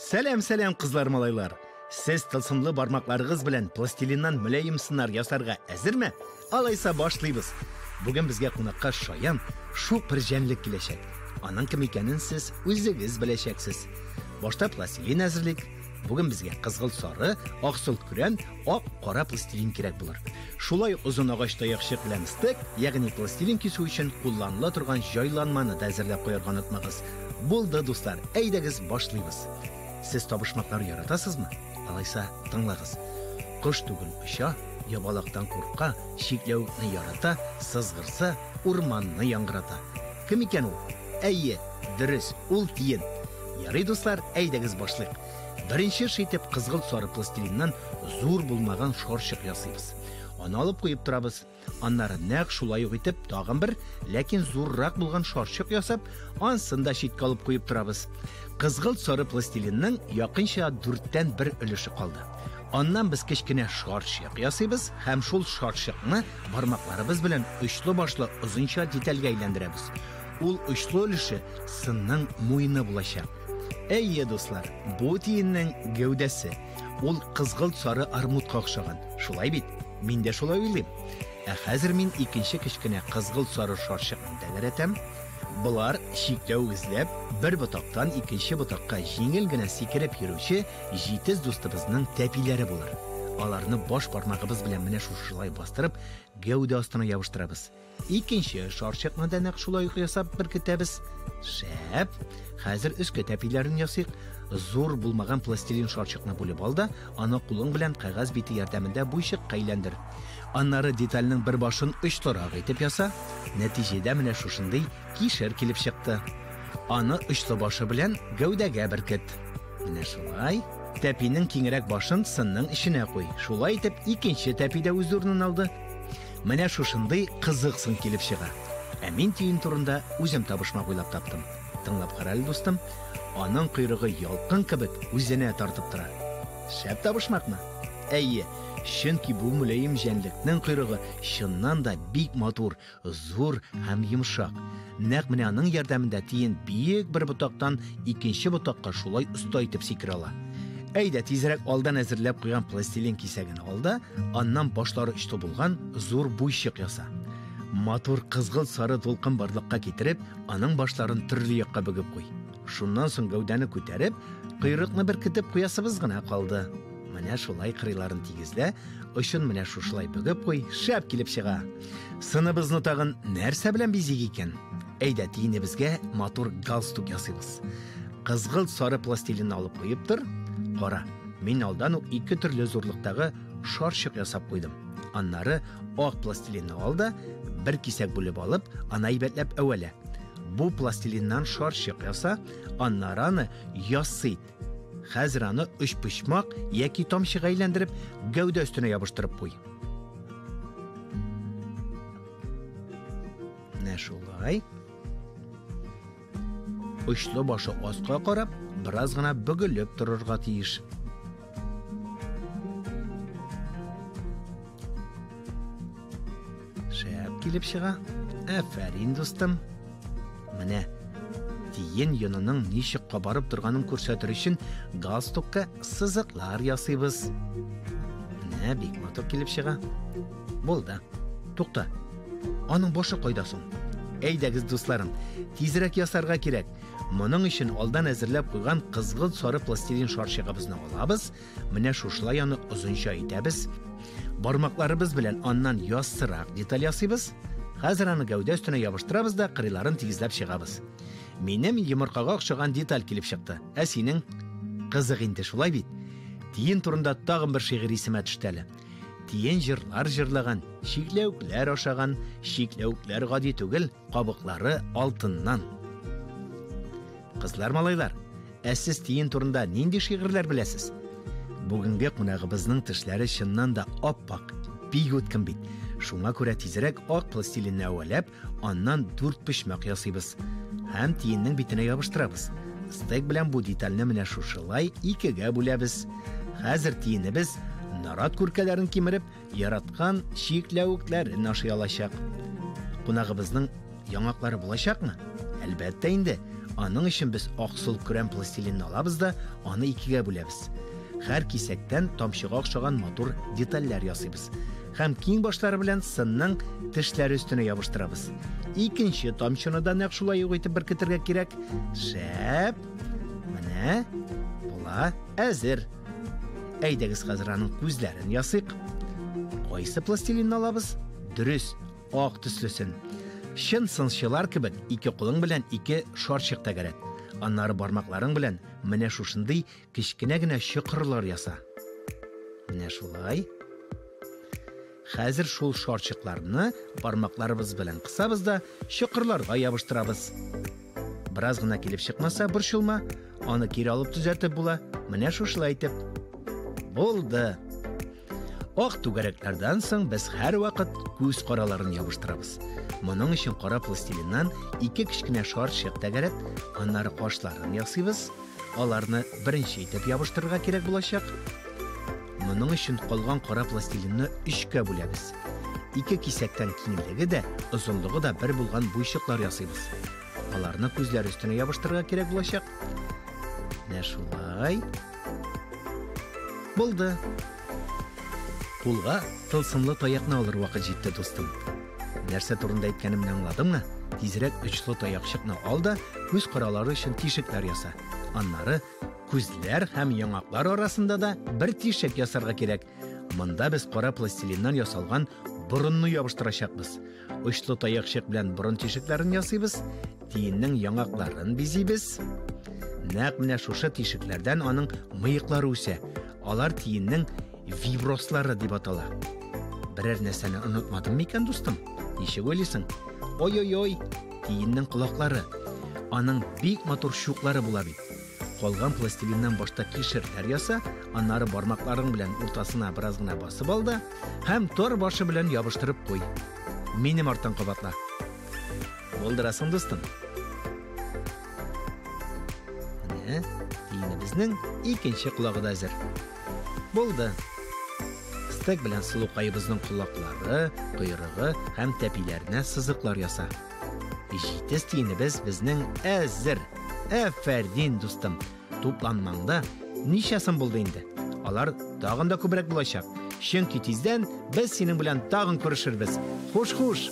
Сәлам, сәлам, кызлар, малайлар. Сез тылсымлы бармакларыгыз белән пластилиннан мөлаем сыннар ясарга әзерме? Алайса башлыйбыз. Бүген безгә кунакка шаян, шук бер җәнлек киләчәк. Аның кем икәнен сез үзегез беләчәксез. Башта пластилин әзерлик. Бүген безгә кызгылт сары, аксыл көрән, ак, кара пластилин кирәк булыр. Шулай ук озын агач таякчык белән стек, ягъни пластилин кисү өчен кулланыла торган җайланманы да әзерләп куярга онытмагыз. Булды, дуслар, әйдәгез башлыйбыз. Сез табышмаклар яратасызмы? Алайса, тыңлагыз. Кош түгел оча, ябалактан курка, чикләвекне ярата, сызгырса, урманны яңгырата. Кем икән ул? Әйе, дөрес, ул тиен. Ярый, дуслар, әйдәгез башлыйк. Беренче эш итеп кызгылт сары пластилиннан зур булмаган шарчык ясыйбыз. Аны алып куеп торабыз. Аннары нәкъ шулай ук итеп тагын бер, ләкин зуррак булган шарчык ясап, ансын да читкә алып куеп торабыз. Кызгылт сары пластилинның якынча дүрттән бер өлеше калды. Аннан без кечкенә шарчык ясыйбыз һәм шул шарчыкны бармакларыбыз белән очлы башлы озынча детальгә әйләндерәбез. Ул очлы өлеше сынның муены булачак. Әйе, дуслар, бу тиеннең гәүдәсе. Ул кызгылт сары армутка охшаган. Шулай бит? Мин дә шулай уйлыйм. Ә хәзер мин икенче кечкенә кызгылт сары шарчыкны тәгәрәтәм. Болар чикләвек эзләп, бер ботактан икенче ботакка җиңел генә сикереп йөрүче җитез дустыбызның тәпиләре булыр. Аларны баш бармагыбыз белән менә шушылай бастырып, гәүдә астына ябыштырабыз. Икенче шарчыкны да нәкъ шулай ук ясап беркетәбез. Шәп! Хәзер өске тәпиләрен ясыйк. Зур булмаган пластилин шарчыкны бүлеп ал да, аны кулың белән кәгазь бите ярдәмендә буйчыкка әйләндер. Аннары детальнең бер башын очлырак итеп яса. Нәтиҗәдә менә шушындый кишер килеп чыкты. Аны очлы башы белән гәүдәгә беркет. Менә шулай. Тәпинең киңрәк башын сынның эченә куй. Шулай итеп, икенче тәпи дә үз урынын алды. Менә шушындый кызык сын килеп чыга. Ә мин тиен турында үзем табышмак уйлап таптым. Тыңлап кара әле, дустым. Аның койрыгы ялкын кебек үзенә тартып тора. Шәп табышмакмы? Әйе, чөнки бу мөлаем җәнлекнең койрыгы чыннан да бик матур, зур һәм йомшак. Нәкъ менә аның ярдәмендә тиен биек бер ботактан икенче ботакка шулай оста итеп сикерә ала. Әйдә, тизрәк алдан әзерләп куйган пластилин кисәген ал да, аннан башлары очлы булган зур буйчык яса. Матур кызгылт сары дулкын барлыкка китереп, аның башларын төрле якка бөгеп куй. Шуннан соң гәүдәне күтәреп, койрыкны беркетеп куясыбыз гына калды. Менә шулай кырыйларын тигезлә, очын менә шушылай бөгеп куй, шәп килеп чыга. Сыныбызны тагын нәрсә белән бизик икән? Әйдә, тиенебезгә матур галстук ясыйбыз. Кызгылт сары пластилинны алып куеп тор. Кара, мин алдан ук ике төрле зурлыктагы шарчык ясап куйдым. Аннары ак пластилинны ал да, бер кисәк бүлеп алып, аны әйбәтләп әвәлә. Бу пластилиннан шарчык яса, аннары аны яссы ит. Хәзер аны өчпочмак яки тамчыга әйләндереп, гәүдә өстенә ябыштырып куй. Менә шулай. Очлы башы аска карап, бераз гына бөгелеп торырга тиеш. Шәп килеп чыга. Афәрин, дустым. Менә тиен йонының ничек кабарып торганын күрсәтер өчен галстукка сызыклар ясыйбыз. Менә бик матур килеп чыга. Булды. Тукта. Аның башы кайда соң? Әйдәгез, дусларым, тизрәк ясарга кирәк. Моның өчен алдан әзерләп куйган кызгылт сары пластилин шарчыгыбызны алабыз. Менә шушылай аны озынча итәбез. Бармакларыбыз белән аннан яссырак деталь ясыйбыз. Хәзер аны гәүдә өстенә ябыштырабыз да кырыйларын тигезләп чыгабыз. Минем йомыркага охшаган деталь килеп чыкты. Ә синең? Кызык инде, шулай бит? Тиен турында тагын бер шигырь исемә төште әле. Тиен җырлар җырлаган, чикләвекләр ашаган, чикләвекләр гади түгел, кабыклары алтыннан. Кызлар, малайлар, ә сез тиен турында нинди шигырьләр беләсез? Бүгенге кунагыбызның тешләре чыннан да ап-ак, бик үткен бит. Шуңа күрә тизрәк ак пластилинны әвәләп, аннан дүрт почмак ясыйбыз. Һәм тиеннең битенә ябыштырабыз. Стек белән бу детальне менә шушылай икегә бүләбез. Хәзер тиенебез нарат күркәләрен кимереп, яраткан чикләвекләрен ашый алачак. Кунагыбызның яңаклары булачакмы? Әлбәттә инде. Аның өчен без аксыл көрән пластилинны алабыз да, аны икегә бүләбез. Һәр кисәктән тамчыга охшаган матур детальләр ясыйбыз. Һәм киң башлары белән сынның тешләре өстенә ябыштырабыз. Икенче тамчыны да нәкъ шулай ук итеп беркетергә кирәк. Шәп! Менә була әзер. Әйдәгез хәзер аның күзләрен ясыйк. Кайсы пластилинны алабыз? Дөрес, ак төслесен. Чын сынчылар кебек ике кулың белән ике шарчык тәгәрәт. Аннары бармакларың белән менә шушындый кечкенә генә чокырлар яса. Менә шулай. Хәзер шул шарчыкларны бармакларыбыз белән кысабыз да чокырларга ябыштырабыз. Бераз гына килеп чыкмаса, борчылма, аны кире алып төзәтеп була. Менә шушылай итеп. Булды. Ак түгәрәкләрдән соң без һәрвакыт күз караларын ябыштырабыз. Моның өчен кара пластилиннан ике кечкенә шарчык тәгәрәт, аннары кашларын ясыйбыз. Аларны беренче итеп ябыштырырга кирәк булачак. Моның өчен калган кара пластилинны өчкә бүләбез. Ике кисәктән киңлеге дә, озынлыгы да бер булган буйчыклар ясыйбыз. Аларны күзләр өстенә ябыштырырга кирәк булачак. Менә шулай. Булды. Кулга тылсымлы таякны алыр вакыт җитте, дустым. Нәрсә турында әйткәнемне аңладыңмы? Тизрәк очлы таякчыкны ал да, күз каралары өчен тишекләр яса. Аннары күзләр һәм яңаклар арасында да бер тишек ясарга кирәк. Монда без кара пластилиннан ясалган борынны ябыштырачакбыз. Очлы таякчык белән борын тишекләрен ясыйбыз, тиеннең яңакларын бизибез. Нәкъ менә шушы тишекләрдән аның мыеклары үсә. Алар тиеннең виброслары дип атала. Берәр нәрсәне онытмадым микән, дустым? Ничек уйлыйсың? Ой-ой-ой, тиеннең колаклары. Аның бик матур чуклары була бит. Калган пластилиннан башта кишерләр яса, аннары бармакларың белән уртасына бераз гына басып ал да һәм тор башы белән ябыштырып куй. Минем арттан кабатла. Булдырасың, дустым. Менә тиенебезнең икенче колагы да әзер. Булды. Стек белән сылукаебызның колаклары, койрыгы һәм тәпиләренә сызыклар яса. Җитез тиенебез безнең әзер. Әфәрин, дустым. Тупланмаңда ничә сын булды инде? Алар тагын да күбрәк булачак. Чөнки тиздән без синең белән тагын күрешербез. Хуш-хуш!